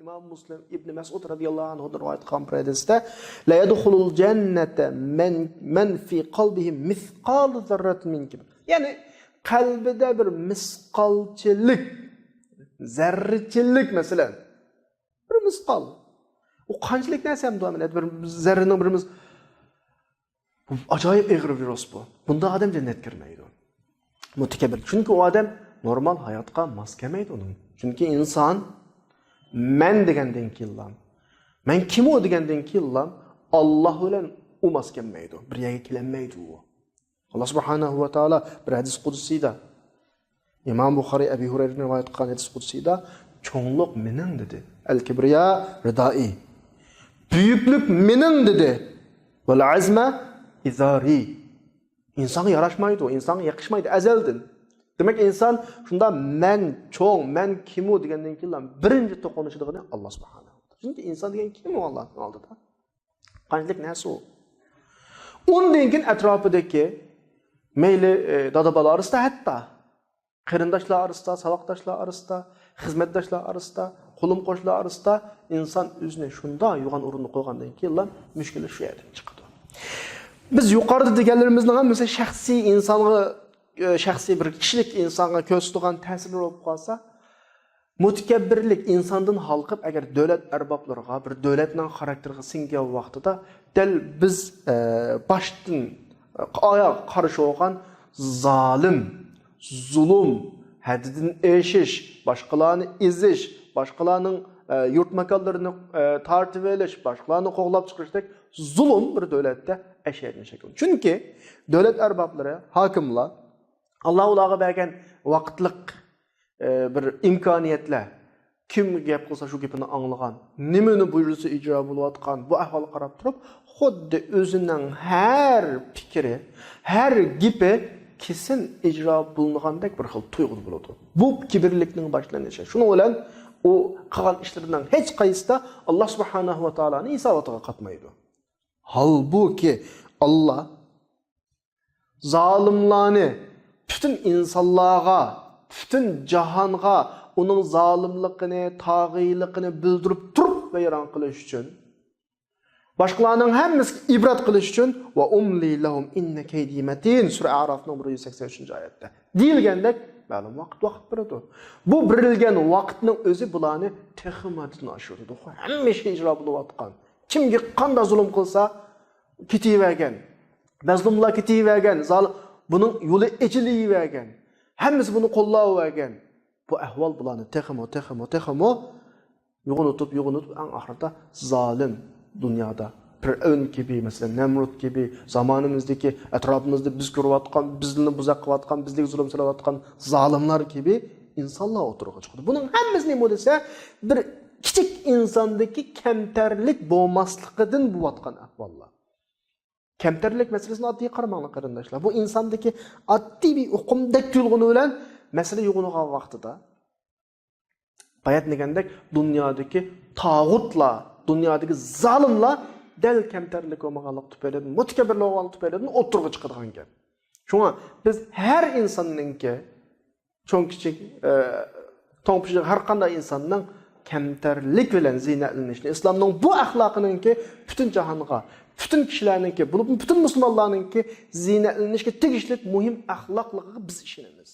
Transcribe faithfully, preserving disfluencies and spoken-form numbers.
ئىمام مۇسلىم ئىبنى مەسئۇد رەزىياللاھۇ ئەنھۇدىن رىۋايەت قىلغان بىر ھەدىستە، لا يدخل الجنة من، من في قلبه مثقال ذرة من كبر. يەنى قەلبىدە بىر مىسقالچىلىك، زەررىچىلىك، مەسىلەن، بىر مىسقال. ئۇ قانچىلىك نەرسە ئەمدى ئۇ، بىر زەررىنىڭ بىر مىس-، ئاجايىپ ئېغىر ۋىرۇس بۇ. بۇنداق ئادەم جەننەتكە كىرمەيدۇ. مۇتەكەببىر. چۈنكى ئۇ ئادەم نورمال ھاياتقا ماس كەلمەيدۇ ئۇنىڭ. چۈنكى ئىنسان مەن دېگەندىن كېيىنلا، مەن كىم ئۇ دېگەندىن كېيىنلا، ئاللا بىلەن ئۇ ماس كەلمەيدۇ. بىر يەرگە كېلەلمەيدۇ ئۇ. ئاللا سۇبھانەھۇ ۋە تائالا بىر ھەدىس قۇدسىيدا، ئىمام بۇخارىي ئەبى ھۇرەيرىدىن رىۋايەت قىلغان ھەدىس قۇدسىيدا، چوڭلۇق مېنىڭ دېدى. ئەل كىبرىيا رىدائى. بۈيۈكلۈك مېنىڭ دېدى. ۋەل ئەزمە ئىزارى. ئىنسانغا ياراشمايدۇ، ئىنسانغا يېقىشمايدۇ ئەزەلدىن. دېمەك، ئىنسان شۇنداق مەن چوڭ، مەن كىمۇ دېگەندىن كېيىن بىرىنچى توقۇنۇشىدىغىنى ئاللا سۇبھانەھۇ ۋە تائالا. چۈنكى ئىنسان دېگەن كىم ئۇ ئاللانىڭ ئالدىدا؟ قانچىلىك نەرسە ئۇ؟ ئۇندىن كېيىن ئەتراپىدىكى مەيلى، ئە، دادا-بالا ئارىسىدا ھەتتا، قېرىنداشلار ئارىسىدا، ساۋاقداشلار ئارىسىدا، خىزمەتداشلار ئارىسىدا، قولۇم-قوشنىلار ئارىسىدا ئىنسان ئۆزىنى شۇنداق يوغان ئورۇندا قويغاندىن كېيىنلا مۈشكۈللەر شۇ يەردىن چىقىدۇ. بىز يۇقىرىدا دېگەنلىرىمىزنىڭ ھەممىسى شەخسىي ئىنسانغا، ئە، شەخسىي بىر كىشىلىك ئىنسانغا كۆرسىتىدىغان تەسىرلەر بولۇپ قالسا، مۇتەكەببىرلىك ئىنساندىن ھالقىپ، ئەگەر دۆلەت ئەربابلىرىغا، بىر دۆلەتنىڭ خاراكتېرىغا سىڭگەن ۋاقتىدا، دەل بىز، ئە، باشتىن، ئە، ئاياغ قارشى بولغان زالىم، زۇلۇم، ھەددىدىن ئېشىش، باشقىلارنى ئېزىش، باشقىلارنىڭ، ئە، يۇرت ماكانلىرىنى، ئە، تارتىۋېلىش، باشقىلارنى قوغلاپ چىقىرىشتەك زۇلۇم بىر دۆلەتتە ئەشەددىي شەكىل. چۈنكى دۆلەت ئەربابلىرى، ھاكىملار، ئاللا ئۇلارغا بەرگەن ۋاقىتلىق، ئە، بىر ئىمكانىيەتلەر، كىم گەپ قىلسا شۇ گېپىنى ئاڭلىغان، نېمىنى بۇيرۇسا ئىجرا بولۇۋاتقان بۇ ئەھۋالغا قاراپ تۇرۇپ، خۇددى ئۆزىنىڭ ھەر پىكرى، ھەر گېپى كېسىن ئىجرا بولۇنغاندەك بىر خىل تۇيغۇدا بولىدۇ. بۇ كىبىرلىكنىڭ باشلىنىشى. شۇنىڭ بىلەن ئۇ قىلغان ئىشلىرىنىڭ ھېچقايسىسىدا ئاللا سۇبھانەھۇ ۋە تائالانىڭ ھېساباتىغا قاتمايدۇ. ھالبۇكى، ئاللا زالىملارنى پۈتۈن ئىنسانلارغا، پۈتۈن جاھانغا ئۇنىڭ زالىملىقىنى، تاغىيلىقىنى بىلدۈرۈپ تۇرۇپ ۋەيران قىلىش ئۈچۈن، باشقىلارنىڭ ھەممىسىگە ئىبرەت قىلىش ئۈچۈن، ۋە ئۇملى لەھۇم ئىننە كەيدى مەتىن، سۈرە ئەئرافنىڭ بىر يۈز سەكسەن ئۈچىنچى ئايەتتە دېيىلگەندەك مەلۇم ۋاقىت، ۋاقىت بېرىدۇ. بۇ بېرىلگەن ۋاقىتنىڭ ئۆزى بۇلارنى تېخىمۇ ھەددىدىن ئاشۇرىدۇ. ھەممە ئىشقا ئىجرا بولۇۋاتقان، كىمگە قانداق زۇلۇم قىلسا، كېتىۋەرگەن. مەزلۇملار كېتىۋەرگەن. زال-، بۇنىڭ يولى ئېچىلىۋەرگەن. ھەممىسى بۇنى قوللاۋەرگەن. بۇ ئەھۋال بۇلارنى تېخىمۇ، تېخىمۇ، تېخىمۇ يوغىنىتىپ، يوغىنىتىپ، ئەڭ ئاخىرىدا زالىم دۇنيادا پىرئەۋن كىبى، مەسىلەن، نەمرۇت كىبى، زامانىمىزدىكى ئەتراپىمىزدا بىز كۆرۈۋاتقان، بىزنى بۇزاق قىلىۋاتقان، بىزگە زۇلۇم سېلىۋاتقان زالىملار كىبى ئىنسانلار ئوتتۇرىغا چىقىدۇ. بۇنىڭ ھەممىسى نېمە دېسە، بىر كىچىك ئىنساندىكى كەمتەرلىك بولماسلىقىدىن بولۇۋاتقان ئەھۋاللار. كەمتەرلىك مەسىلىسىنى ئاددىي قارىماڭلار، قېرىنداشلار. بۇ ئىنساندىكى ئاددىي بىر ئۇقۇمدەك تۇيۇلغىنى بىلەن مەسىلە يوغىنىغان ۋاقتىدا، بايا دېگەندەك، دۇنيادىكى تاغۇتلار، دۇنيادىكى زالىملار دەل كەمتەرلىك بولمىغانلىقى تۈپەيلىدىن، مۇتەكەببىرلىك بولغانلىقى تۈپەيلىدىن ئوتتۇرىغا چىقىدىغان گەپ. شۇڭا بىز ھەر ئىنساننىڭكى، چوڭ كىچىك، ئە، توڭ پىشىق ھەر قانداق ئىنساننىڭ كەمتەرلىك بىلەن زىينەتلىنىشنى، ئىسلامنىڭ بۇ ئەخلاقىنىڭكى پۈتۈن جاھانغا، پۈتۈن كىشىلەرنىڭكى، بولۇپمۇ پۈتۈن مۇسۇلمانلارنىڭكى زىينەتلىنىشكە تېگىشلىك مۇھىم ئەخلاقلىقىغا بىز ئىشىنىمىز.